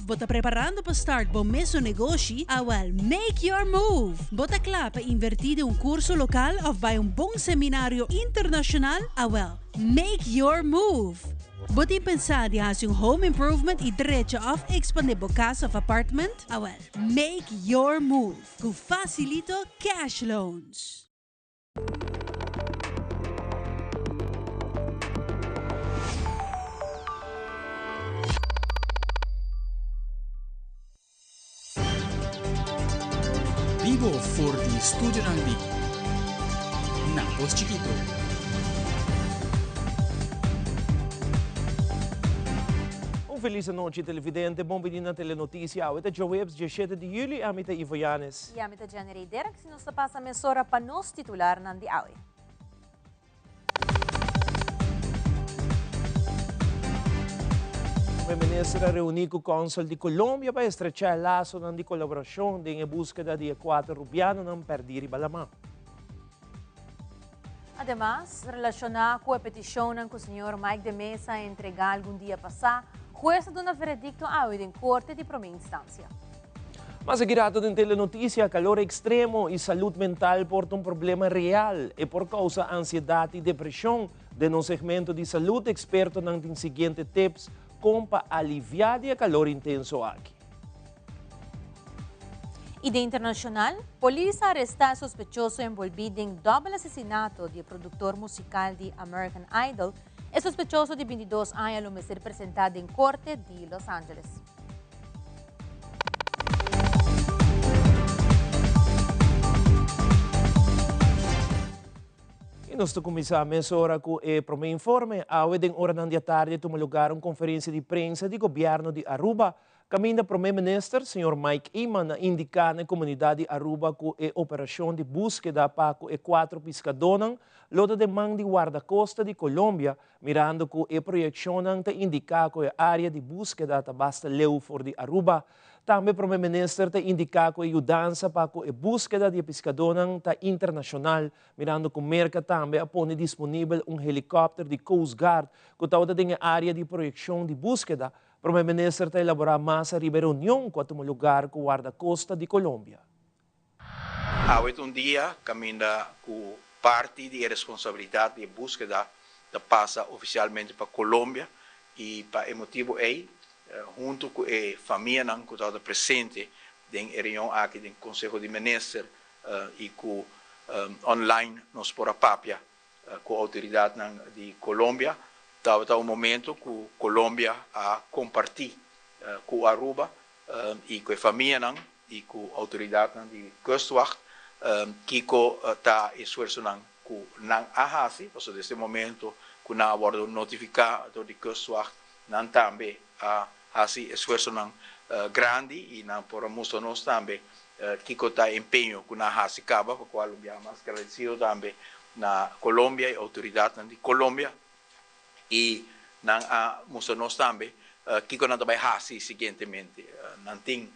Of bo ta preparando pa start bo mesun negoshi? Awel, make your move! Bo ta kla pa invertí den un kurso lokal òf bai un bon seminario internashonal? Awel, make your move! Bo tin pensá di hasi un home improvement i drecha òf ekspandé bo kas òf apartment? Awel, make your move ku Facilito Cash Loans! Bibo for di studionan di Na Pos Chikito. Un felis anochi televidente, bon bini na Telenoticia. Awe ta djaweps 17 di juli, ami ta Ivo Yanes. I ami ta Jenny Rey Derks i nos ta pasa mesora pa nos titularnan di awe. Prome Minister a reuni cu Consul di Colombia pa estrecha e lasonan di colaboracion den e buskeda di e cuater Rubianonan perdi riba lama. Ademas, relaciona cu e peticionnan cu señor Mike de Meza a entrega algun dia pasa, huez a duna veredicto awe den Corte di Prome Instancia. Mas aki rato den Telenoticia, calor extremo y salud mental por ta un problema real. E por causa ansiedad y depresion. Den nos segmento di salud, expertonan tin siguiente tips con pa alivia di e calor intenso aki. Y den internacional, polis a aresta e sospechoso envolvi den dobbel asesinato di e productor musical di American Idol. E sospechoso di 22 aña lo mester presenta den corte di Los Angeles. Y nos ta cuminsa mesora cu e prome informe. Awe den oranan di atardi a tuma lugar un conferencia di prensa di Gobierno di Aruba, caminda Prome Minister, señor Mike Eman, a indica na e comunidad di Aruba cu e operacion di buskeda pa cu e cuatro piscadonan lo ta den man di Guardacosta di Colombia Mirando cu e proyeccionnan ta indica cu e area di buskeda ta basta leu for di Aruba, tambe Prome Minister ta indica cu e yudansa pa cu e buskeda di e piscadonan ta internacional, mirando cu Merca tambe a pone disponibel un helicopter di Coast Guard cu tabata den e area di proyeccion di buskeda. Prome Minister ta elabora mas ariba e reunion cu a tuma lugar cu Guardacosta di Colombia. Awe ta un dia kaminda ku parti di e responsabilidat di e búskeda ta pasa ofisialmente pa Colombia i pa e motibu ei huntu ku e famianan ku tabata presente den e reunion aki den Konseho di Minister i ku online nos por a papia ku outoridatnan di Colombia. Tabata un momento ku Colombia a kompartí ku Aruba i ku e famianan i ku outoridatnan di Kustwacht kiko ta e esfuersonan ku nan a hasi, pasobra desde e momento ku nan a wòrdu notifiká dor di Kustwacht nan tambe a hasi esfuersonan grandi i nan por a mustra nos tambe kiko ta e empeño ku nan a hasi kaba, pa kual un biaha mas gradesido tambe na Colombia i outoridatnan di Colombia. I nan a mustra nos tambe kiko nan ta bai hasi siguientemente. Nan tin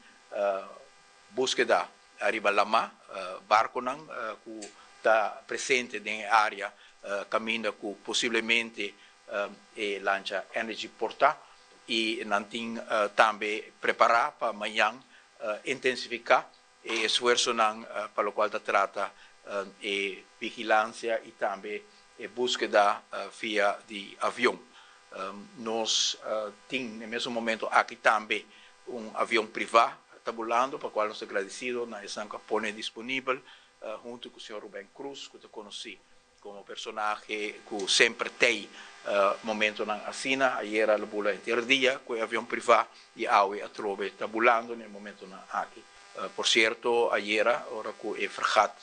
búskeda riba lamá, barkonan ku ta presente den e área kaminda ku posiblemente e lancha Energy por ta. I nan tin tambe prepará pa mañan intensifiká E esfuersonan pa lokual ta trata e vigilansia i tambe e búskeda via di avion. Nos tin na e mesun momento aki tambe un avion privá ta bulando pa kual nos ta gradesido na esnan ku a pone disponibel huntu ku señor Ruben Cruz ku ta konosí Como personahe cu semper tey momentonan asina, ayera lo bula henter dia cu e avion priva y awe atrobe ta bulando na e momentonan aki. Por cierto, ayera ora cu e fregat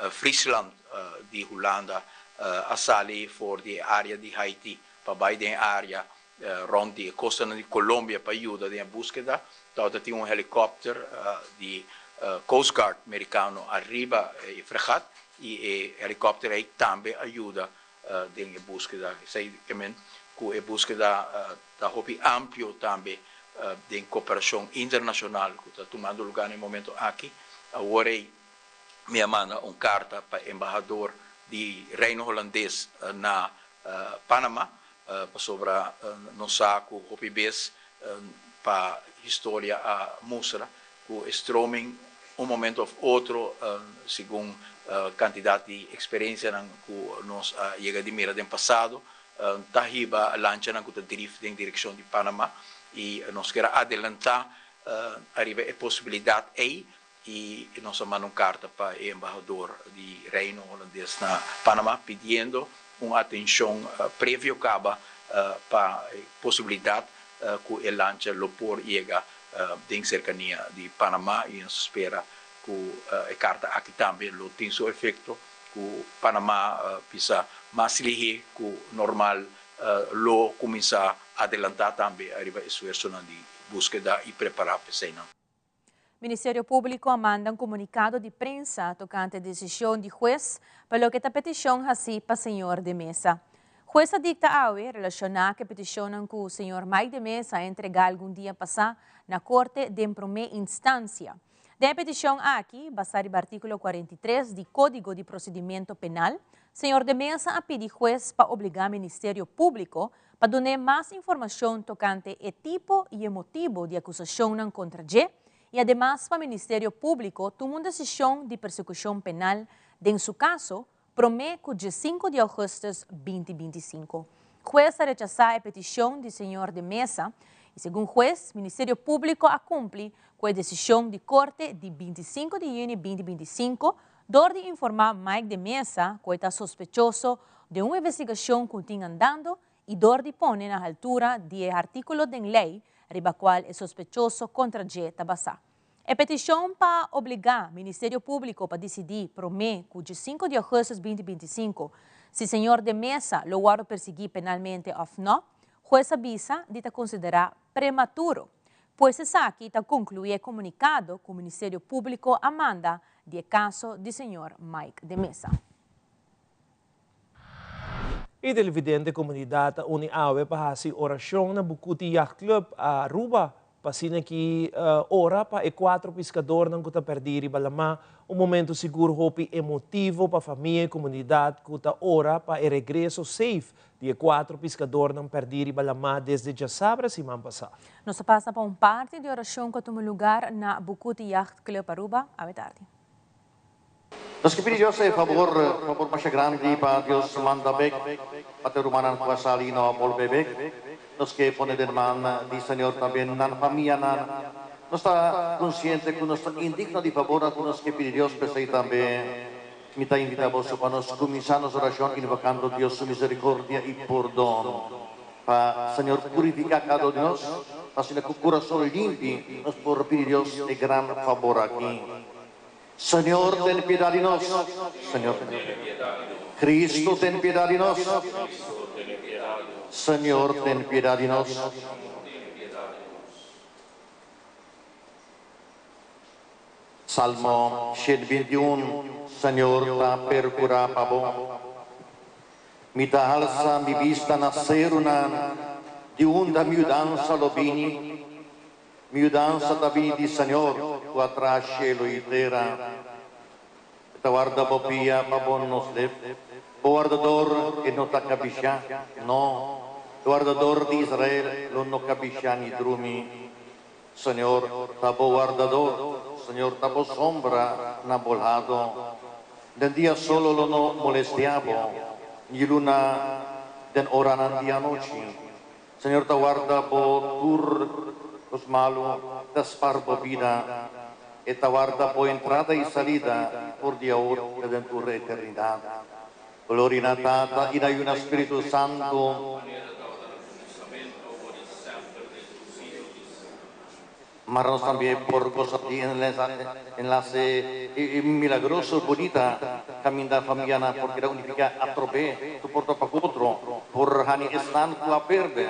Friesland di Hulanda a sali for di e area di Haiti pa bay den e area rond di e costanan di Colombia pa yuda den e buskeda, tabata tin un helicopter di Coast Guard Mericano ariba e fregat y e helicopter ey tambe a yuda den e buskeda. Esey ke men cu e buskeda ta hopi amplio tambe den cooperacion internacional cu ta tumando lugar na e momento aki. Awor ey mi a manda un carta pa embahador di Reino Holandes na Panama, pasobra nos sa ku hopi bes pa historia a mustra ku e stroming un momento òf otro segun kantidat di eksperensianan ku nos a yega di mira den pasado ta hiba lanchanan ku ta drif den direkshon di Panama i nos kier a adelantá ariba e posibilidat ei i nos a manda un karta pa e embahador di Reino Holandes na Panama pidiendo un atenshon previo kaba pa e posibilidat ku e lancha lo por yega den serkania di Panama i nos ta spera ku e karta aki tambe lo tin su efekto ku Panama bisa mas lihé ku normal lo kuminsá adelantá tambe ariba esfuersonan di búskeda i prepará p'eseinan. Ministerio Públiko a manda un komunikado di prensa tokante desishon di hues pa loke ta petishon hasí pa señor De Meza. Hues a dikta awe relashoná ku e petishonnan ku señor Mike De Meza a entregá algun dia pasá na korte den promé instansia. Den e petishon aki, basá riba artíkulo 43 di Kódigo di Prosedimentu Penal, señor De Meza a pidi hues pa obligá Ministerio Públiko pa dun'é mas informashon tokante e tipo i e motibu di akusashonnan kontra dje i ademas pa Ministerio Públiko tuma un desishon di persekushon penal den su kaso promé ku diesinku di ougùstùs 2025. Hues a rechasá e petishon di señor De Meza i segun hues Ministerio Públiko a kumpli ku e desishon di korte di 25 di yüni 2025 dor di informá Mike De Meza ku e ta sospechoso den un investigashon ku tin andando i dor di pone na haltura di e artíkulo den lei riba kual e sospechoso kontra dje ta basá. E petishon pa obligá Ministerio Públiko pa disidí promé ku 5 di ougùstùs 2025 si señor De Meza lo wòrdu persiguí penalmente òf nò, hues a bisa di ta konsiderá prematuro. Pues esaki ta konkluí e komunikado ku Ministerio Públiko a manda di e kaso di señor Mike De Meza. E televidente komunidat a uni awe pa hasi orashon na Bucuti Yacht Club Aruba pa asina ki ora pa e kuatro piskadornan ku ta pèrdí riba lamá. Un momento sigur hopi emotivo pa famia i komunidat ku ta ora pa e regreso safe di e kuatro piskadornan pèrdí riba lamá desde djasabra siman pasá. Nos ta pasa pa un parti di orashon ku a tuma lugar na Bucuti Yacht Club Aruba awe tardi. Nos ke pidi Dios e fabor, fabor masha grandi pa Dios manda bek pa te rumannan ku a sali i no a bolbe bek. Nos ke pone den man di Señor tambe nan famianan. Nos ta konsiente ku nos ta indigno di fabornan ku nos ke pidi Dios, p'esei tambe mi ta invitá boso pa nos kuminsá nos orashon invokando Dios su miserikordia i pordon. Pa Señor purifiká kada un di nos, pa asina ku kurason limpi nos por pidi Dios e gran fabor aki. Señor, ten piedad di nos. Señor, ten Cristo, ten piedad di nos. Señor, ten piedad di nos. Salmo 121, Señor ta percurá pa bo. Mi ta halsa mi bista na serunan, di unda mi yudansa lo bini? Mi yudansa ta bini di Señor, ku a traha shelu i tera. E ta warda bo pia pa bo no slip. Bo wardador e no ta kabishá, no, e wardador di Israel lo no kabishá ni drumi. Señor ta bo wardador, Señor ta bo sombra na bo lado. Den dia solo lo no molestiá bo, ni luna den oranan di anochi. Señor ta warda bo tur kos malu, ta spar bo bida. E ta warda bo entrada i salida for di awor te den tur eternidat. Gloria na Tata i na Yu na Spiritu Santu. Mara nos tambe por gosa di enlase milagroso bunita caminda famianan por keda unifica atrobe tur por topa cu otro, por hani esnan cu a perde.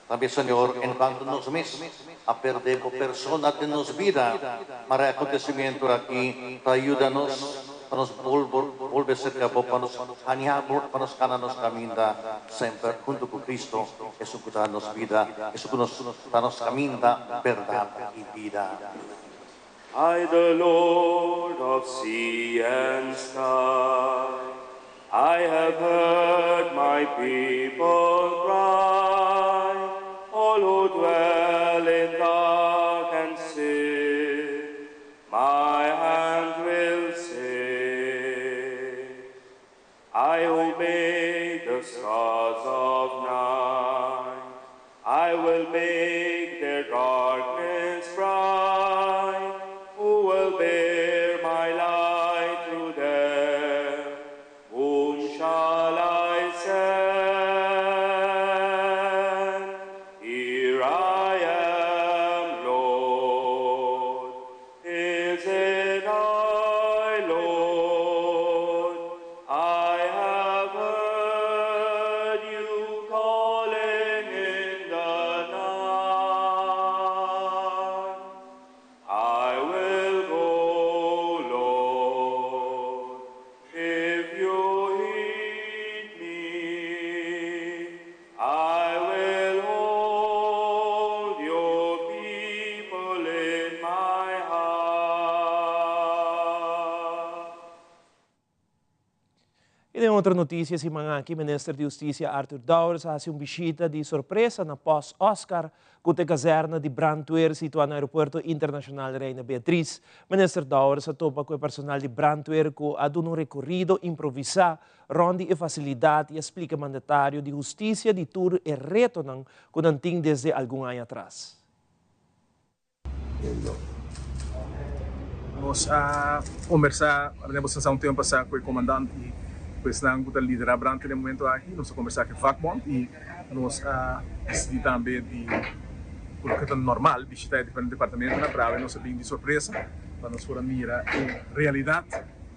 Tambe Señor, en cuanto nos mes a perde bo persona den nos bida, mara e acontecimiento aki ta yuda nos pa nos bolbe cerca bo, pa nos haña bo, pa nos cana nos caminda semper hunto cu Cristo, esun cu ta nos bida, esun cu nos ta nos caminda, berdad y bida. I the Lord of sea and sky, I have heard my people cry, all who dwell in otro noticia siman aki Minister di Husticia Arthur Dowers a haci un bishita di sorpresa na Post Oscar cu ta e kazerna di brandweer situa na Aeropuerto Internacional Reina Beatriz. Minister Dowers a topa cu e personal di brandweer cu a duna un recorido improvisa rond di e facilidad y a splica e mandatario di husticia di tur e retonan cu nan tin desde algun aña atras. Nos a kombersá, a bo sa un tempu pasá ku e komandant i ku esnan ku ta liderá brandweer den e momento aki. Nos a kombersá ku e vakbond i nos a disidí tambe di ku loke ta normal bishitá e diferente departamentonan, pero awe nos a bin di sorpresa pa nos por a mira e realidat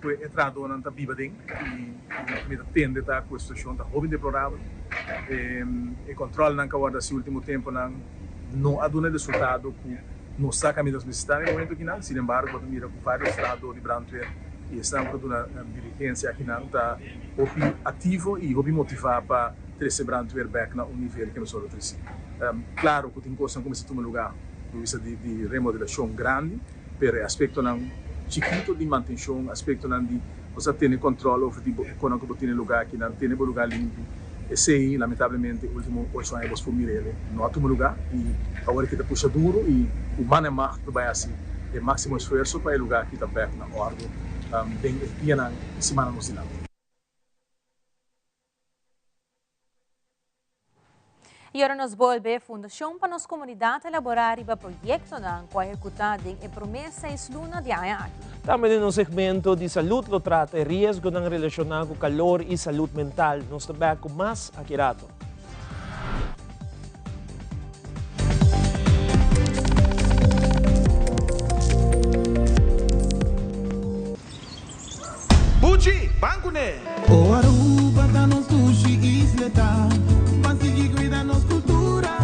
ku e trahadónan ta biba den i loke mi ta tende ta ku e situashon ta hopi deplorabel. E kòntròlnan ku a wòrdu hasi último tempunan. no a duna e resultado ku nos sa kaminda nos mester ta na e momento akinan. Sin embargo, bo ta mira ku varios trahador di brandweer i esnan ku ta duna dirigensia akinan ta hopi aktivo i hopi motivá pa trese brandweer bèk na un nivel ke nos ora trese. Klaro ku tin kosnan ku mester tuma lugá por bisa di remodelashon grandi, pero e aspektonan chikito di mantenshon, aspektonan di bo sa tene kòntròl over di bo konan ku bo tene lugá akinan, tene bo lugá limpi, esei lamentablemente último ocho aña bos por mira el no a tuma lugá i awor aki ta pusha duru i ku man en macht ta bai hasi e máksimo esfuerso pa e lugá aki ta bèk na òrdu den e dianan i simannan nos dilanti. Y ora nos bolbe, Fundacion pa nos Comunidad ta elabora riba proyectonan cu a ehecuta den e prome seis luna di aña aki. Tambe den nos segmento di salud lo trata e riesgonan relaciona cu calor y salud mental. Nos ta bek cu mas aki rato. Buchi, ban kuné! O Aruba ta nos dushi isleta, ban sigui cuida nos cultura,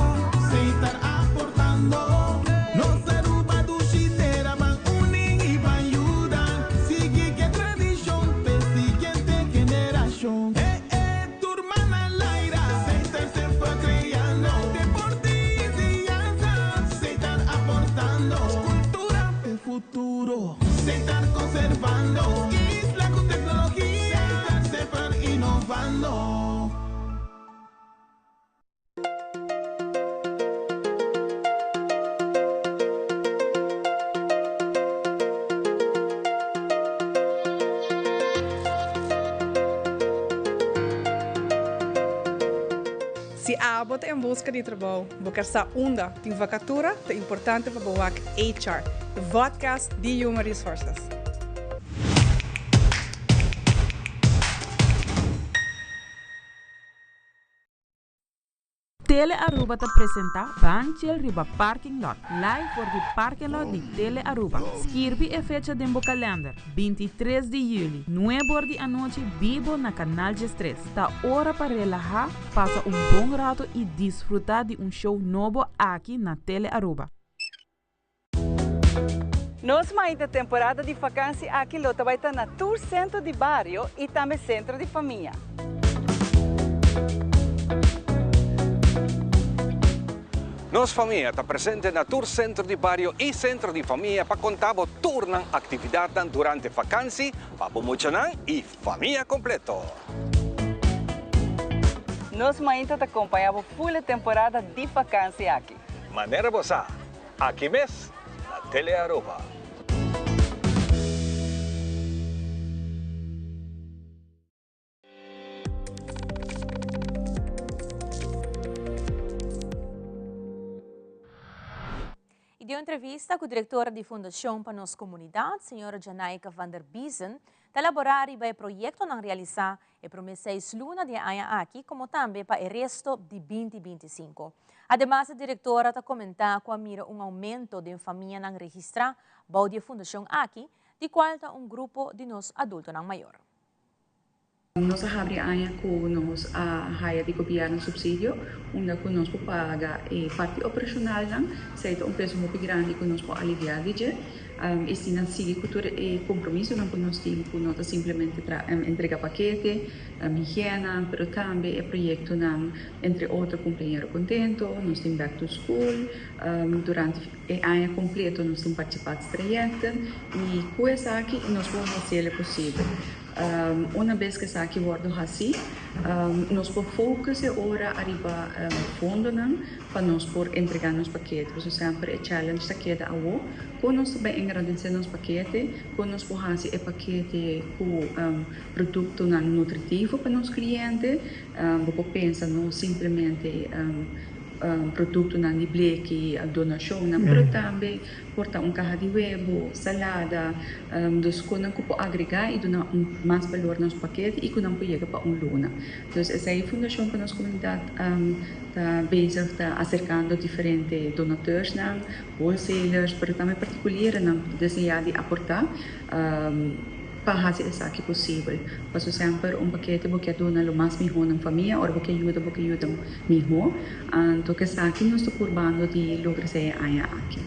Setar aportando. Nos Aruba dushi tera, ban uni y ban yuda, sigui ke tradicion p'e siguiente generacion. E e tur man al aire, Setar semper creando, deporte y enseñanza, Setar aportando, cultura p'e futuro. Setar conservando isla cu tecnologia. Setar semper innovando. Si abo ta en busca di trabou, bo kier sa unda tin vacatura, ta importante pa bo wak HR, e vodcast di Human Resources. Tele Aruba ta presenta Ban Chill riba Parking Lot, live for di parking lot di Tele Aruba. Skirbi e fecha den bo kalender, 23 di juli, nuebe or di anochi bibo na Canal 13. Ta ora pa relaha, pasa un bon rato y disfruta di un show nobo aki na Tele Aruba. Nos mainta temporada di vakansi aki lo ta bai ta na tur sentro di bario y tambe sentro di famia. Nos famia ta presente na tur sentro di bario y sentro di famia pa conta bo tur nan actividadnan durante vakansi pa bo muchanan y famia completo. Nos mainta ta compaña bo full e temporada di vakansi aki. Manera bo sa, aki mes na Telearuba. Y den un entrevista cu directora di Fundacion pa Nos Comunidad, señora Janaika van der Biezen, ta elabora riba e proyectonan realisa e prome seis luna di e aña aki como tambe pa e resto di binti 25. Ademas e directora ta comenta cu a mira un aumento den famianan registra bou di e fundacion aki, di cual ta un grupo di nos adultonan mayor. Nos a habri aña cu nos a haya di gobierno subsidio unda cu nos por paga e parti operacionalnan, esey ta un peso hopi grandi cu nos por alivia di dje y si nan sigui cu tur e compromisonan cu nos tin cu no ta simplemente entrega pakete, higiena, pero tambe e proyectonan entre otro Cumpleañero Contento, nos tin Back to School, durante e aña completo nos tin participatie trajecten y cu esaki nos por haci el posibel. Una bes ku esaki wòrdu hasí, nos por focus e ora ariba fondonan pa nos por entregá nos pakete. Pasobra semper e challenge ta keda awo, kon nos ta bai engrandesé nos pakete, kon nos por hasi e pakete ku produktonan nutritivo pa nos kliente. Bo por pensa no simplemente produktonan di bleki, donashonnan, pero tambe Por ta un kaha di webo, salada, dus konan ku por agregá i duna un mas balor na nos pakete i ku nan por yega pa un luna. Dus esei Fundashon pa Nos Komunidat ta bezig ta aserkando diferente donateursnan, wholesalers, pero tambe partikulierenan ku ta deseá di aportá. Pa hasi esaki posibel. Paso semper un pakete bo ke duna lo mas mihó nan famia, ora bo ke yuda bo ke yuda mihó. Anto ku esaki nos ta purbando di logra esei e aña aki.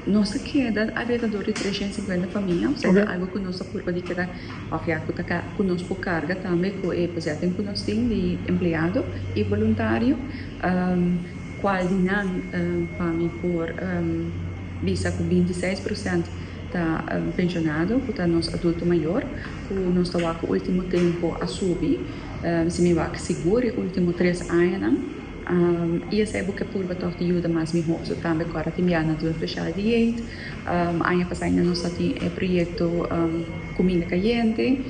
Nos ta keda alrededor di 350 famia, osea ta algu ku nos ta purba di keda òf ya ku ta ku nos por karga tambe ku e bezetting ku nos tin di empleado i boluntario. Kual di nan pa mi por bisa ku 26 prosènt Ta pensionado cu ta nos adulto mayor cu nos ta wak ultimo tempo a subi, si mi wak sigur e ultimo tres añanan y esey bo ke purba toch di yuda mas miho. So tambe cu ora tin biaha nan tin un special dieet. Aña pasa ainda nos ta tin e proyecto cuminda cayente,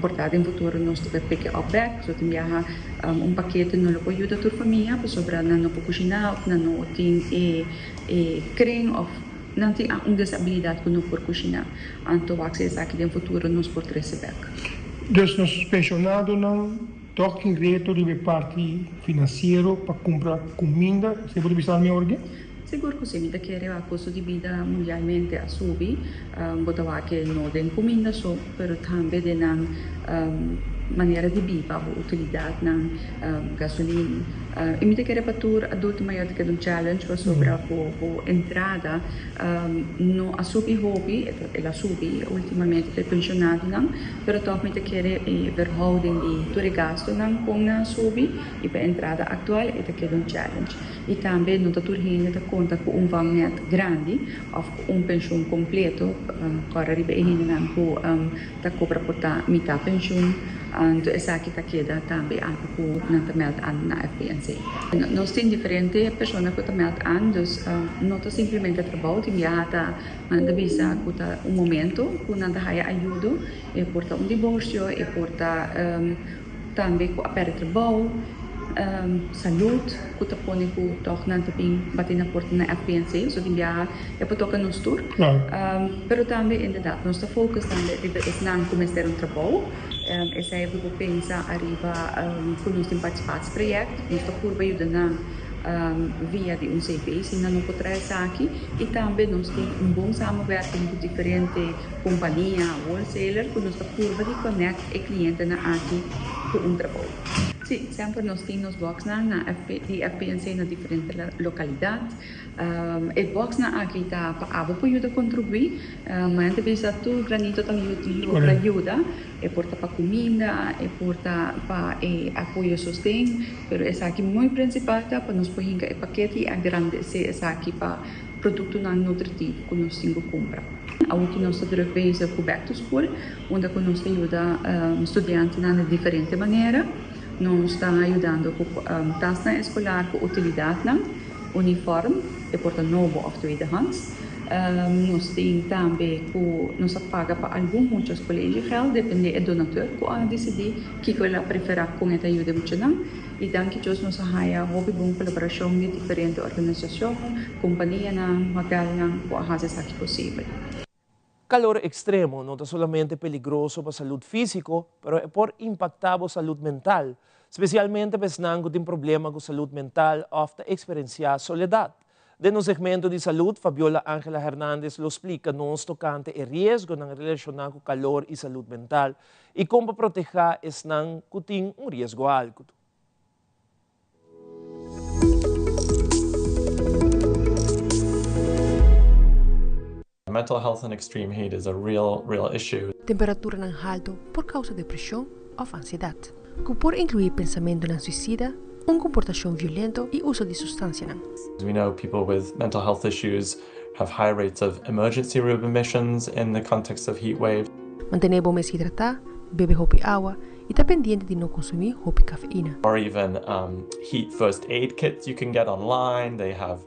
por ta den futuro nos ta pick it up back, so tin biaha un pakete no lo por yuda tur famia pasobra nan no por cushina of nan no tin e kren of. Nan tin un desabilidat ku no por kushiná, anto wak si esaki den futuro nos por trese bèk. Dus nos penshonadonan tòg tin reto riba e parti finansiero pa kumpra kuminda, esei bo ta bisa mi awor aki? Sigur ku si, mi ta kere wak kosto di bida mundialmente a subi, bo ta wak e no den kuminda so, pero tambe den nan manera di biba, bo utilidatnan, gasolin. I mi ta kere pa tur adulto mayor ta keda un challenge pasobra bo bo entrada no a subi hopi, el a subi ultimamente pa e pensionadonan, pero tòg mi ta kere e verhouding di tur e gastonan kon nan a subi i pa e entrada aktual e ta keda un challenge. I tambe no ta tur hende ta konta ku un vangnet grandi òf ku un penshun kompleto, kòrda riba e hendenan ku ta kobra por ta mitá penshun, anto esaki ta keda tambe algu ku nan ta mèld an na FPNC. Nos tin diferente persona ku ta mèld an, dus no ta simplemente trabou, tin biaha ta nan ta bisa ku ta un momento ku nan ta haya ayudo, e por ta un diborsio, e por ta Tambe ku a pèrdè trabou, salud ku ta pone ku tòg nan ta bin bati na porta na FPNC, so tin biaha e por toka nos tur. Pero tambe inderdat nos ta focus tambe riba esnan ku mester un trabou, esei bo por pensa ariba ku nos tin participatieproject, nos ta purba yuda nan via di un CV si nan no por traha esaki i tambe nos tin un bon samenwerking ku diferente Kompania wholesaler ku nos ta purba di connect e klientenan aki ku un trabou. Sí, semper nos tin nos boxnan na FP di FPNC na diferente lokalidat. E boxnan aki ta pa abo por yuda kontribuí. Mañana ta bisa tur granito ta logra yuda. E por ta pa kuminda, e por ta pa e apoyo sosten, pero esaki muy prinsipal ta pa nos por hinka e pakete i agrandesé esaki pa produktonan nutritivo ku nos tin ku kumpra. Awor ki nos ta druk bezig ku Back to School, unda ku nos ta yuda studiantenan di diferente manera. Nos ta yudando ku tasnan eskolar ku utilidatnan, uniform, e por ta nobo òf tweedehands. Nos tin tambe ku nos ta paga pa algun mucha collegegeld, depende e donateur ku a disidí kiko el a preferá kon e ta yuda e muchanan. I danki Dios nos a haya hopi bon kolaborashon di diferente organisashon, kompanianan, hotelnan ku a hasi esaki posibel. Kalor ekstremo no ta solamente peligroso pa salud físiko, pero e por impaktá bo salud mental, spesialmente pa esnan ku tin problema ku salud mental òf ta eksperensiá soledat. Den nos segmento di salud, Fabiola Angela Hernandez lo splika nos tokante e riesgonan relashoná ku kalor i salud mental i kon pa protehá esnan ku tin un riesgo altu. Mental health in extreme heat is a real, real issue. Temperaturanan haltu por kousa depreshon òf ansiedat, ku por inkluí pensamentunan suisida, un komportashon violento i uso di sustansianan. We know people with mental health issues have high rates of emergency room admissions in the context of heat waves. Mantené bo mes hidratá. bebe hopi awa y ta pendiente di no consumi hopi cafeina. Or even um, heat first aid kits you can get online. They have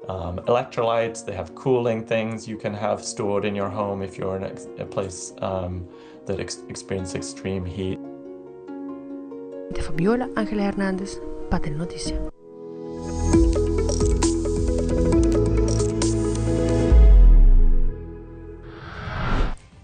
um, electrolytes, they have cooling things you can have stored in your home if you're in a, a place um, that ex experiences extreme heat. De Fabiola Ángela Hernández, pa Telenoticia.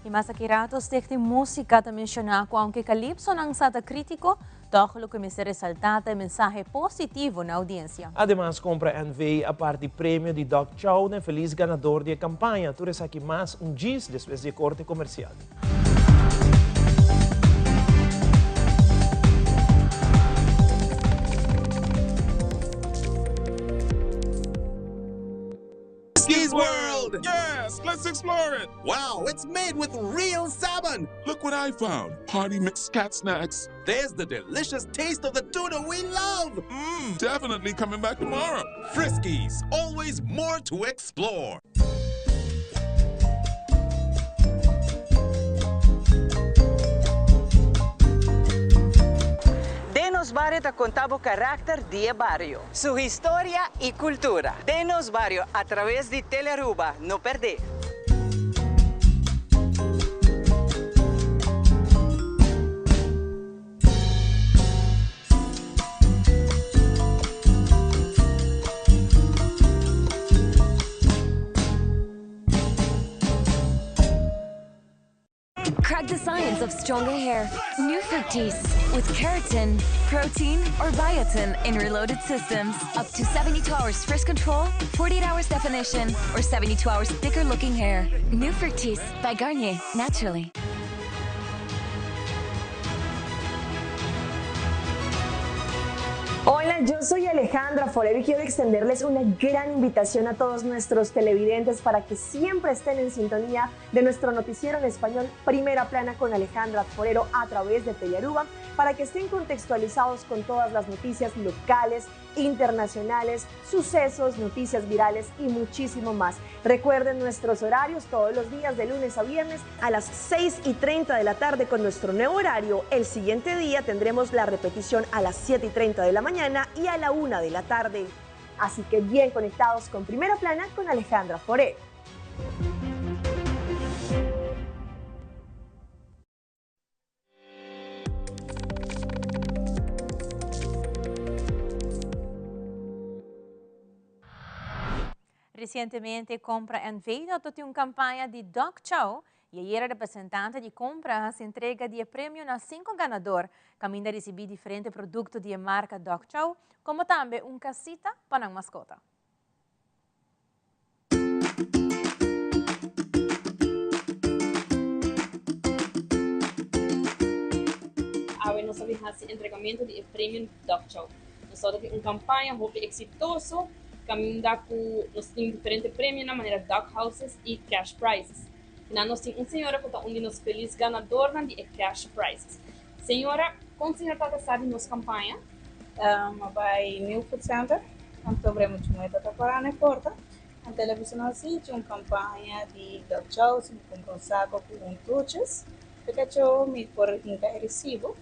Y mas aki rato Stichting Musica ta menciona cu aunke Calypsonan sa ta critico, toch loke mester resalta ta e mensahe positivo na audiencia. Ademas Compra NV a parti premio di Dog Chow na e feliz ganador di e campaña. Tur esaki mas un djis despues di e corte comercial. Skis World! Yes, let's explore it! Wow, it's made with real salmon! Look what I found! Party mix cat snacks. There's the delicious taste of the tuna we love! Mmm, definitely coming back tomorrow. Friskies, always more to explore. Den Nos Bario ta conta bo caracter di e bario, su historia y cultura. Den Nos Bario a traves di Telearuba, no perde! Crack the science of stronger hair. New Fructis with keratin, protein, or biotin in reloaded systems. Up to 72 hours fresh control, 48 hours definition, or 72 hours thicker looking hair. New Fructis by Garnier, naturally. Hola, yo soy Alejandra Forero y quiero extenderles una gran invitación a todos nuestros televidentes para que siempre estén en sintonía de nuestro noticiero en español Primera Plana con Alejandra Forero a través de Telearuba para que estén contextualizados con todas las noticias locales, internacionales, sucesos, noticias virales y muchísimo más. Recuerden nuestros horarios todos los días de lunes a viernes a las 6 y 30 de la tarde con nuestro nuevo horario. El siguiente día tendremos la repetición a las 7 y 30 de la mañana y a la 1 de la tarde. Así que bien conectados con Primera Plana con Alejandra Foré. Recientemente Compra NV a tin un campaña di Dog Chow y ayera representante di Compra a haci entrega di e premio na cinco ganador, caminda a ricibi diferente producto di e marca Dog Chow, como tambe un casita pa nan mascota. Awe nos a bin hasi entregamentu di e premio Dog Chow. Nos tabata tin un kampaña hopi eksitoso kaminda ku nos tin diferente premionan manera dog houses i cash prizes. Kinan nos tin un señora ku ta un di nos felis ganadornan di e cash prizes. Señora, kon señora tabata sa di nos kampaña? A bai New Food Center, anto bre muchu muhe ta pará na e porta. Na television si tin un campaña di Dog Chow, si mi cumpra un saco cu un truches pe cacho mi por hinca e recibo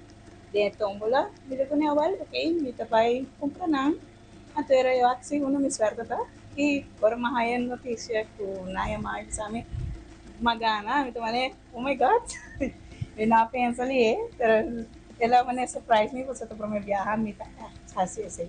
den e tombola. Mi ta pone awel, ok, mi ta bay cumpra nan. Anto era yo haci unda mi suerte ta y ora mi a haya noticia cu nan a yama mi bisa mi m'a gana, mi ta mane oh my God, mi no a pensa lihe, pero el a mane surprise mi pasobra ta prome biaha mi ta haci esey.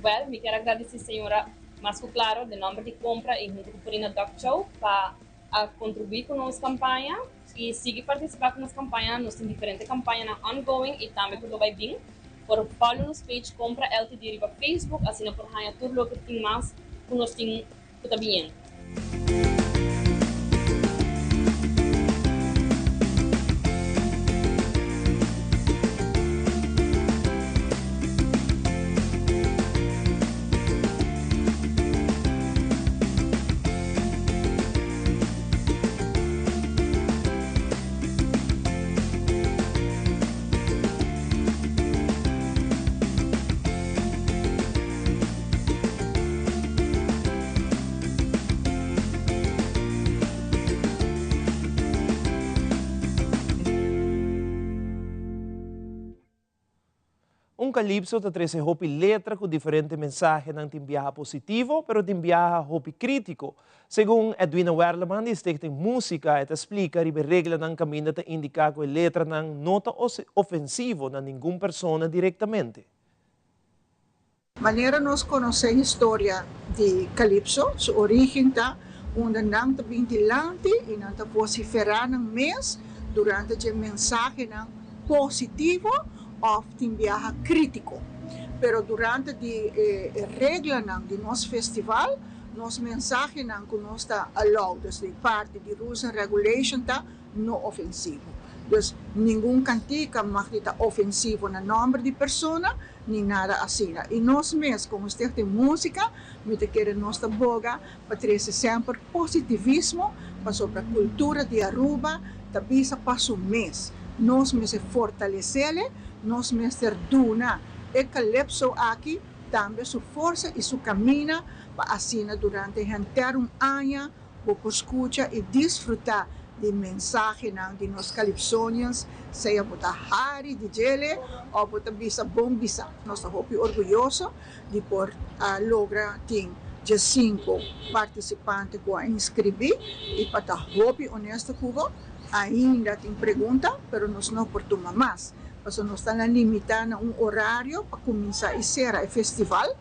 Well, mi kier a gradici señora Mas ku klaro, den nòmber di Kompra i huntu ku Purina Dog Chow pa a kontribuí ku nos kampaña i sigui partisipá ku nos kampañanan. Nos tin diferente kampañanan ongoing i tambe ku lo bai bin. Por follow nos page Kompra LTD riba Facebook, asina por haña tur loke tin mas ku nos tin ku ta biniendo. Un kalipso ta trese hopi letra ku diferente mensahenan tin biaha positivo pero tin biaha hopi krítiko. Segun Edwina Werleman di Stichting Músika e ta splika riba e reglanan kaminda ta indiká ku e letranan no ta ofensivo na ningun persona direktamente. Manera nos konosé historia di Calypso, su orígen ta unda nan ta bin dilanti i nan ta vosiferá nan mes durante dje mensahenan positivo òf tin biaha krítiko. Pero durante di e reglanan di nos festival, nos mensahenan ku nos ta allow, dus di parti di rules and regulation ta no ofensivo. Dus ningun kantika mag di ta ofensivo na nòmber di persona ni nada asina. I nos mes komo Stichting Músika mi ta kere nos ta boga pa trese semper positivismo pasobra kultura di Aruba ta bisa pa su mes. Nos mester fortalesele, nos mester duna e calypso aki tambe su forsa i su kamina pa asina durante henter un aña Bo por skucha i disfrutá di mensahenan di nos Calypsonians, sea bo ta hari di djele òf bo ta bisa bon bisa. Nos ta hopi orguyoso di por a logra tin diesinku partisipante ku a inskribí i pa ta hopi onesto ku bo, ainda tin pregunta, pero nos no por tuma mas, pasobra nos ta na limitá na un orario pa kuminsá i sera e festival.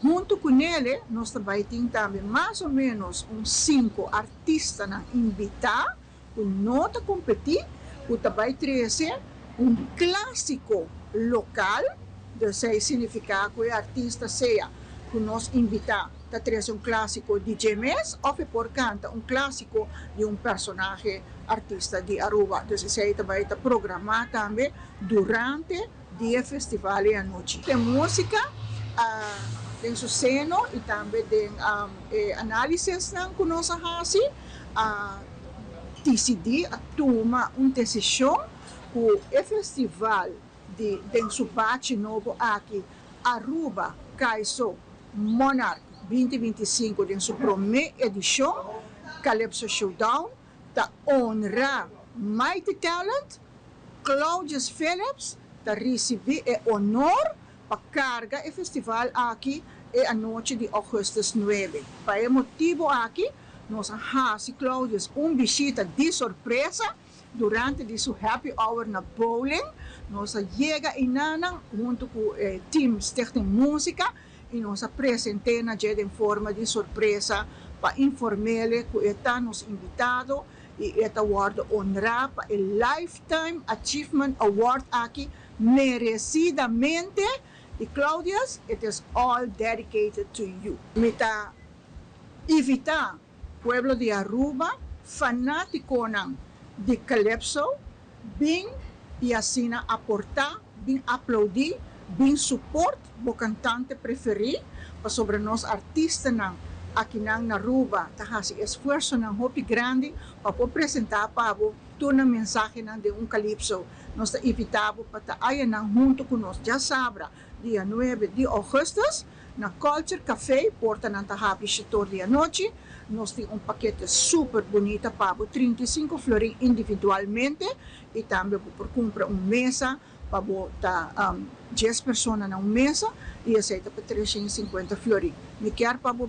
Huntu ku nele nos ta bai tin tambe mas o ménos un sinku artistanan invitá ku no ta kompetí, ku ta bai trese un klásiko lokal, dus esei signifiká ku e artista sea ku nos invitá ta trese un klásiko di dje mes òf e por kanta un klásiko di un personahe artista di Aruba. Dus esei ta bai ta programá tambe durante. Di e festival e anochi. Den músika, den su seno i tambe den e análisisnan ku nos a hasi, a disidí, a tuma un desishon ku e festival di den su bachi nobo aki, Aruba Kaiso Monarch 2025 den su promé edishon, Calypso Showdown, ta honra Mighty Talent, Claudius Phillips ta ricibi e honor pa carga e festival aki e anochi di augustus nuebe. Pa e motibo aki nos a haci Claudius un bishita di sorpresa durante di su happy hour na bowling. Nos a yega einanan hunto cu e team Stichting Musica y nos a presente na dje den forma di sorpresa pa informele cu e ta nos invitado y e ta wordo honra pa e Lifetime Achievement Award aki merecidamente y Claudius it is all dedicated to you. Mi ta invita pueblo di Aruba, fanaticonan di Calypso bin y asina aporta, bin aplaudi, bin support bo cantante preferi pasobra nos artistanan akinan na Aruba ta haci esfuerzonan hopi grandi pa por presenta pa bo tur nan mensahenan den un calypso. Nos ta invita bo pa ta ayanan hunto cu nos djasabra dia nuebe di augustus na Culture Café, portanan ta habri shetor di anochi. Nos tin un pakete super bunita pa bo, 35 florin individualmente y tambe bo por cumpra un mesa pa bo ta dies persona na un mesa y esey ta pa 350 florin. Mi kier pa bo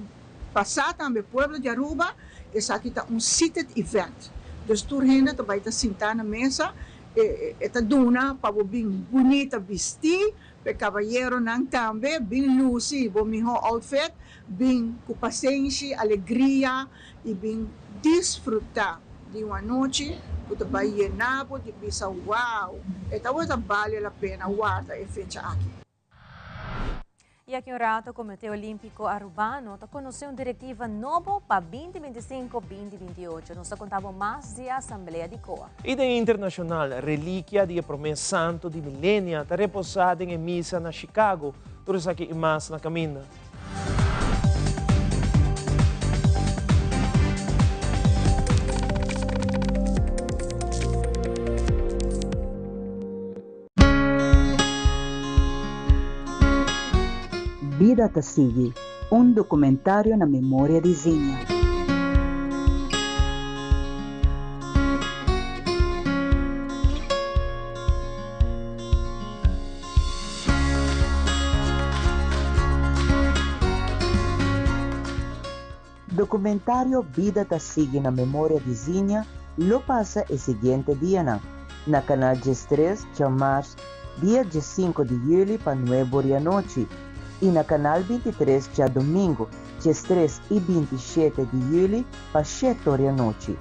pasa tambe pueblo di Aruba, esaki ta un seated event. Dus tur hende ta bay ta sinta na mesa, e ta duna pa bo bin bunita bisti, p'e cabayeronan tambe bin luci bo miho outfit, bin cu pasenshi, alegria y bin disfruta di un anochi cu ta bay yena bo di bisa wow, e tabata bale la pena warda e fecha aki. Y aki un rato Comité Olimpico Arubano ta conoce un directiva nobo pa 2025, 2028. Nos ta conta bo mas di e asamblea di COA. Y den internacional, reliquia di e prome santo di milenia ta reposa den e misa na Chicago. Tur esaki y mas na caminda. Bida ta sigui, un documentario na memoria di Zinnia. Documentario Bida ta sigui na memoria di Zinia lo pasa e siguiente dianan, na Canal 13 djamars dia 15 di juli pa 9 or di anochi y na Canal 23 djadomingo 13 y 27 di juli pa 7 or di anochi.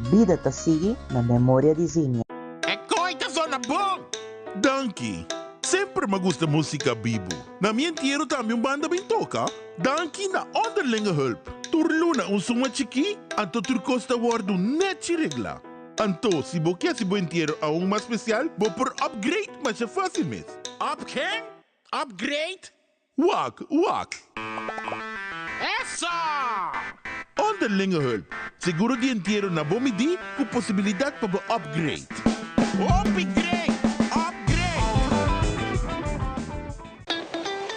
Bida ta sigui na memoria di Zinia. E koi ta zona bon! Danki! Semper m'a gusta musica bibu. Na mi entiero tambe un banda bin toca. Danki na Onderlinge Hulp. Tur luna un suma chikí, anto tur kos ta wòrdu nèchi reglá. Anto, si bo ke hasi bo entiero aun mas spesial, bo por upgrade masha fásil mes. Up ken? Upgrade? Wak, wak! Eso! Onderlinge Hulp, seguro di entiero na bo midí ku posibilidat pa bo upgrade. Hopi great! Upgrade!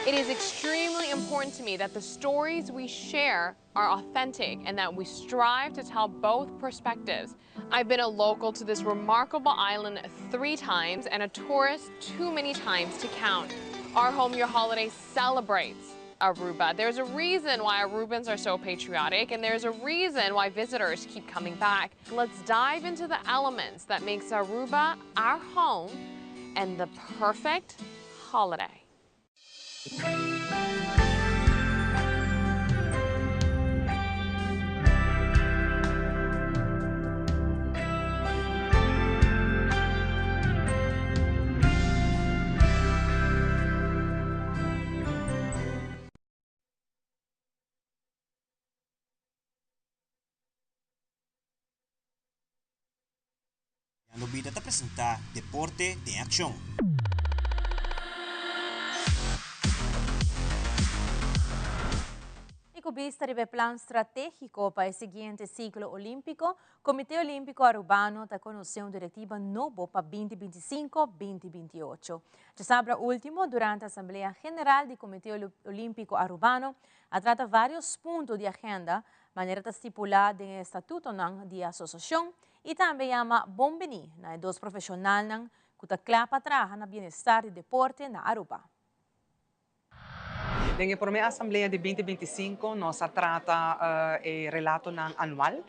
It is extremely important to me that the stories we share are authentic and that we strive to tell both perspectives. I've been a local to this remarkable island three times and a tourist too many times to count. Our Home Your Holiday celebrates Aruba. There's a reason why Arubans are so patriotic and there's a reason why visitors keep coming back. Let's dive into the elements that makes Aruba our home and the perfect holiday. Jan Lobida ta presenta Deporte den Accion. Y cu bista riba e plan strategico pa e siguiente ciclo olimpico, Comite Olimpico Arubano ta conoce un directiva nobo pa 2025, 2028. Djasabra ultimo, durante Asamblea General di Comite Olimpico Arubano, a trata varios punto di agenda, manera ta stipula den e statutonan di e asociacion, y tambe yama bon bini na e dos profesionalnan cu ta cla pa traha na bienestar di deporte na Aruba. Den e prome asamblea di binti binti sinku nos a trata e relatonan anual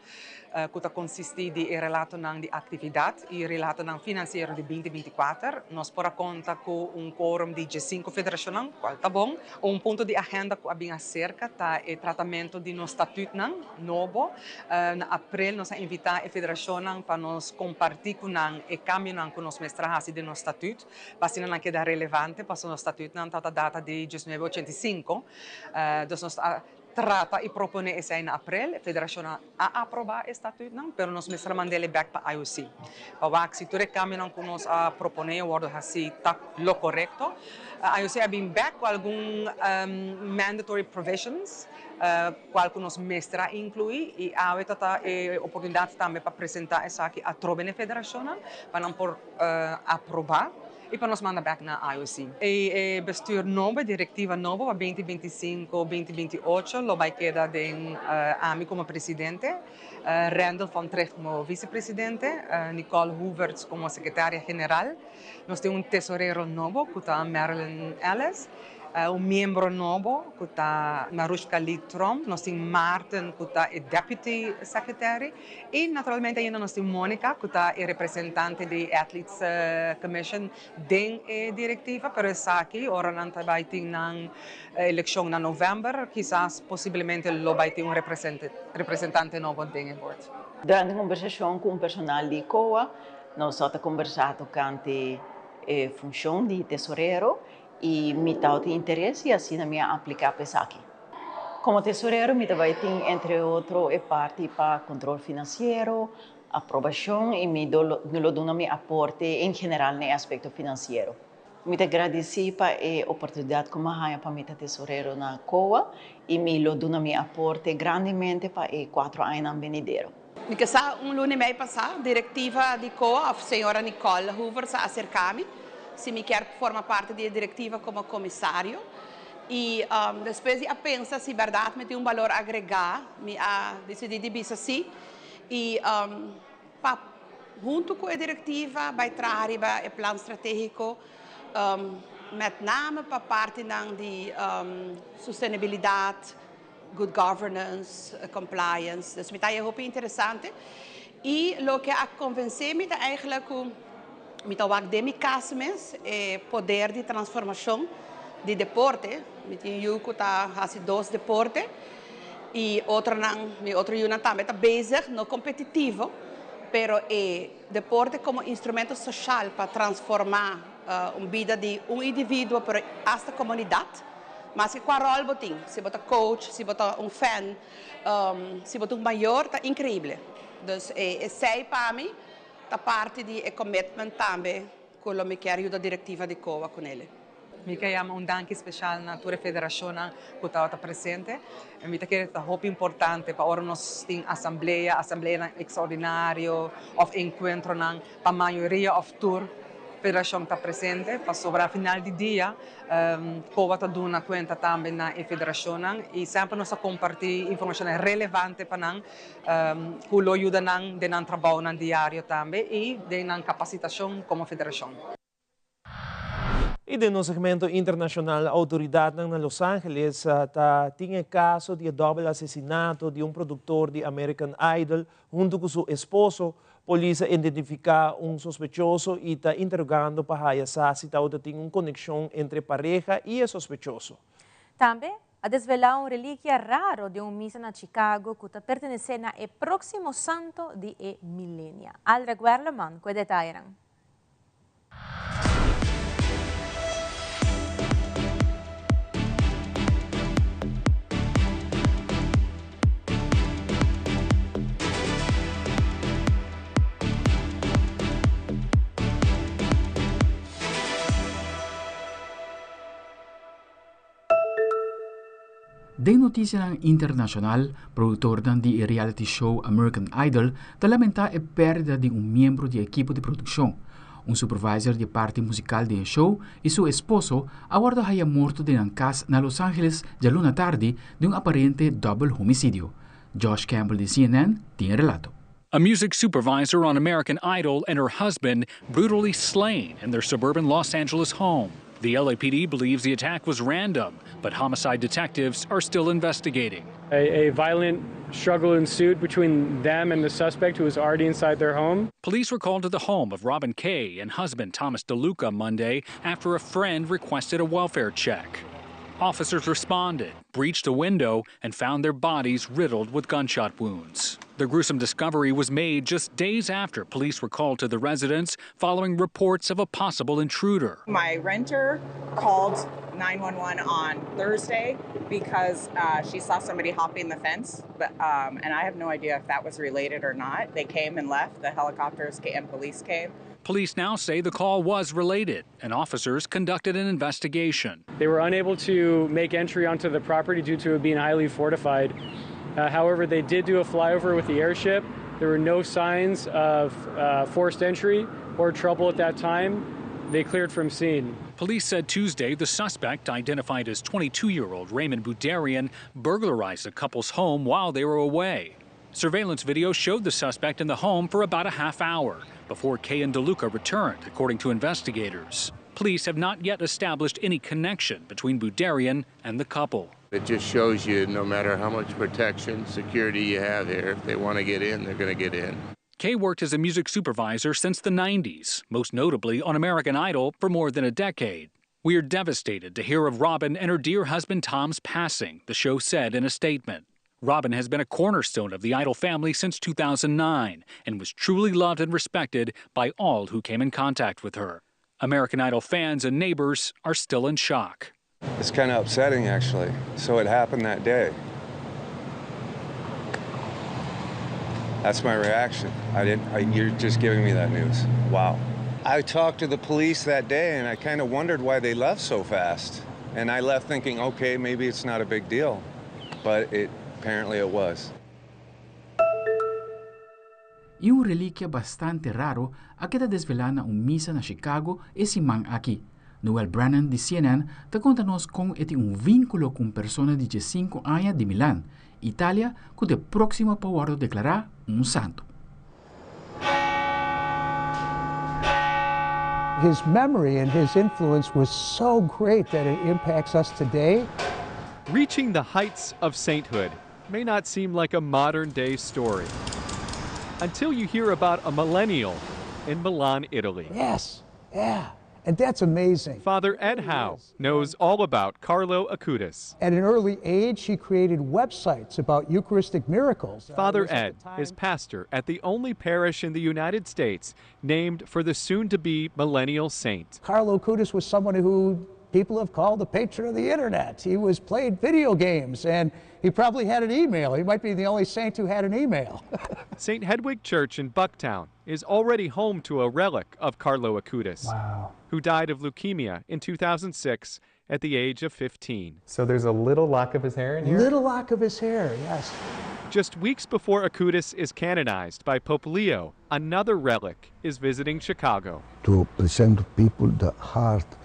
ku ta konsistí di e relatonan di aktividat i relatonan finansiero di binti binti kuater. Nos por a konta ku un quorum di diesinku federashonnan, kual ta bon. Un punto di agenda ku a bin aserka ta e tratamentu di nos statutnan nobo. Na aprel nos a invitá e federashonnan pa nos kompartí ku nan e kambionan ku nos mester a hasi den nos statut pa asina nan keda relevante pasobra nos statutnan ta ta data di diesnuebe ochenta i sinku. Dus nos a trata i proponé esei na aprel. E federashonnan a aprobá e statutnan pero nos mester a mand'é bèk pa IOC pa wak si tur e kambionan ku nos a proponé wòrdu hasí ta lo korekto. IOC a bin bèk ku algun mandatory provisions cual cu nos mester a inclui y awe ta ta e oportunidad tambe pa presenta esaki atrobe na e federacionnan pa nan por aproba y pa nos manda bek na IOC. E bestuur nobo, e directiva nobo pa binti binti i sinku, binti binti ocho lo bay keda den ami como presidente, Randall van Trigt como vicepresidente, Nicole Hoevertsz como secretaria general. Nos tin un tesorero nobo cu ta Marilyn Ellis. Un miembro nobo cu ta Marushka Lee Tromp, nos tin Maarten cu ta e Deputy Secretary y naturalmente ainda nos tin Monica cu ta e representante di Athletes Commission den e directiva, pero esaki ora nan ta bay tin nan eleccion na november kisas posiblemente lo bay tin un representante nobo den e board. Durante conversacion cu un personal di COA nos a ta conversa tocante e funcion di tesorero I mi tabatin interes i asina mi a apliká pa esaki. Komo tesorero mi ta bai tin entre otro e parti pa kontrol finansiero, aprobashon i mi lo duna mi aporte en general na e aspekto finansiero. Mi ta gradisí pa e oportunidat ku mi a haña pa mi ta tesorero na COA i mi lo duna mi aporte grandemente pa e kuatro añanan benidero. Mi ke sa un luna i mei pasá, direktiva di COA òf señora Nicole Hoevers a aserká mi si mi kier forma parti di e direktiva komo komisario. I despues di a pensa si bèrdat mi tin un balor agregá, mi a disidí di bisa sí. I pa huntu ku e direktiva bai traha riba e plan stratégiko, mèt name pa partinan di sostenibilidat. good governance, compliance. Dus mi ta haya hopi interesante. Y loke a convence mi ta eigenlijk cu mi ta wak den mi cas mes e poder di transformacion di deporte. Mi tin yu cu ta haci dos deporte y otronan, mi otro yunan tambe ta bezig, no competitivo, pero e deporte como instrumento social pa transforma un bida di un individuo pero hasta comunidad. Maske cua rol bo tin, si bo ta coach, si bo ta un fan, si bo ta un mayor, ta increible. Dus esey pa mi ta parti di e commitment tambe cu lo mi kier yuda directiva di COA cu nele. Mi ke yama un danki special na tur e federacionnan cu tabata presente. Mi ta kere ta hopi importante pa ora nos tin asamblea, asambleanan extraordinario of encuentronan pa mayoria of tur federacion ta presente pasobra final di dia COA ta duna cuenta tambe na e federacionnan y semper nos ta comparti informacionnan relevante pa nan cu lo yuda nan den nan trabounan diario tambe y den nan capacitacion como federacion. Y den nos segmento internacional autoridadnan na Los Angeles ta tin e caso di e dobbel asesinato di un productor di American Idol hunto cu su esposo. Polis a identifica un sospechoso y ta interrogando pa haya sa si tawata tin un conexion entre pareha y e sospechoso. Tambe a desvelá un relikia raro den un misa na Chicago ku ta pertenesé na e próksimo santo di e milenia. Aldrich Werleman ku e detayenan. Den notisianan internashonal, produktornan di e reality show American Idol ta lamentá e pèrdida di un miembro di e ekipo di produkshon. Un supervisor di e parti musikal den e show i su esposo a wòrdu haya morto den nan kas na Los Angeles djaluna tardi den un aparente dòbel homisidio. Josh Campbell di CNN tin e relato. A music supervisor on American Idol and her husband brutally slain in their suburban Los Angeles home. The LAPD believes the attack was random, but homicide detectives are still investigating. A, a violent struggle ensued between them and the suspect who was already inside their home. Police were called to the home of Robin Kay and husband Thomas DeLuca Monday after a friend requested a welfare check. Officers responded, breached a window, and found their bodies riddled with gunshot wounds. The gruesome discovery was made just days after police were called to the residence following reports of a possible intruder. My renter called 911 on Thursday because uh, she saw somebody hopping the fence, but, um, and I have no idea if that was related or not. They came and left, the helicopters came and police came. Police now say the call was related, and officers conducted an investigation. They were unable to make entry onto the property due to it being highly fortified. Uh, however, they did do a flyover with the airship. There were no signs of uh, forced entry or trouble at that time. They cleared from scene. Police said Tuesday the suspect, identified as 22 year old Raymond Bouderian, burglarized the couple's home while they were away. Surveillance video showed the suspect in the home for about a half hour before Kay and DeLuca returned, according to investigators. Police have not yet established any connection between Bouderian and the couple. It just shows you no matter how much protection, security you have here, if they want to get in, they're going to get in. Kay worked as a music supervisor since the 90s, most notably on American Idol for more than a decade. We are devastated to hear of Robin and her dear husband Tom's passing, the show said in a statement. Robin has been a cornerstone of the Idol family since 2009 and was truly loved and respected by all who came in contact with her. American Idol fans and neighbors are still in shock. It's kind of upsetting, actually. So it happened that day. That's my reaction. I didn't, I, you're just giving me that news. Wow. I talked to the police that day and I kind of wondered why they left so fast. And I left thinking, okay, maybe it's not a big deal. But it apparently it was. I un relikia bastante raro a keda desvelá na un misa na Chicago e siman aki. Noel Brennan di CNN ta konta nos kon e tin un vínkulo ku un persona di diesinku aña di Milan, Italia ku ta e próksimo pa wòrdu deklará un santu. His memory and his influence was so great that it impacts us today. Reaching the heights of sainthood may not seem like a modern day story until you hear about a millennial in Milan, Italy. Yes, yeah. And that's amazing. Father Ed Howe knows all about Carlo Acutis. At an early age, he created websites about Eucharistic miracles. Father Ed is pastor at the only parish in the United States named for the soon to be millennial saint. Carlo Acutis was someone who people have called the patron of the internet. He was played video games and he probably had an email. He might be the only saint who had an email. St. Hedwig Church in Bucktown is already home to a relic of Carlo Acutis, wow. who died of leukemia in 2006 at the age of 15. So there's a little lock of his hair in here? Little lock of his hair, yes. Just weeks before Acutis is canonized by Pope Leo, another relic is visiting Chicago. To present to people the heart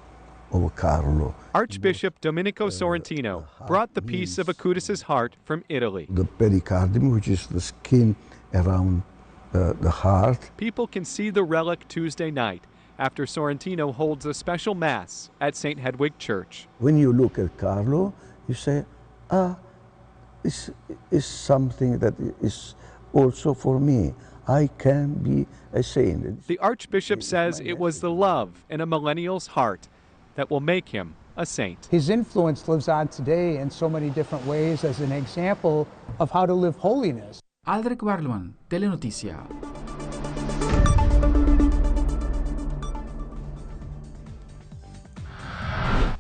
of Carlo. Archbishop Domenico Sorrentino brought the piece of Acutis's heart from Italy. The pericardium, which is the skin around the heart. People can see the relic Tuesday night after Sorrentino holds a special mass at St. Hedwig Church. When you look at Carlo, you say, ah, this is something that is also for me. I can be a saint. The Archbishop says it was the love in a millennial's heart that will make him a saint. His influence lives on today in so many different ways as an example of how to live holiness. Aldrich Warlman, Telenoticia.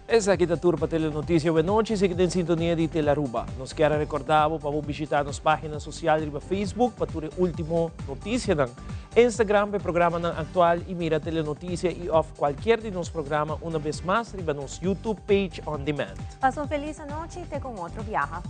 Esaki ta tur pa Telenoticia awe nochi, sigui den sintonia di Telaruba. Nos kier a recorda bo pa bo bishita nos pagina social riba Facebook pa tur e ultimo noticianan. Instagram pa e programanan actual y mira Telenoticia y of cualkier di nos programa una bes mas riba nos YouTube page on demand. Pasa un feliz anochi y te con otro biaha.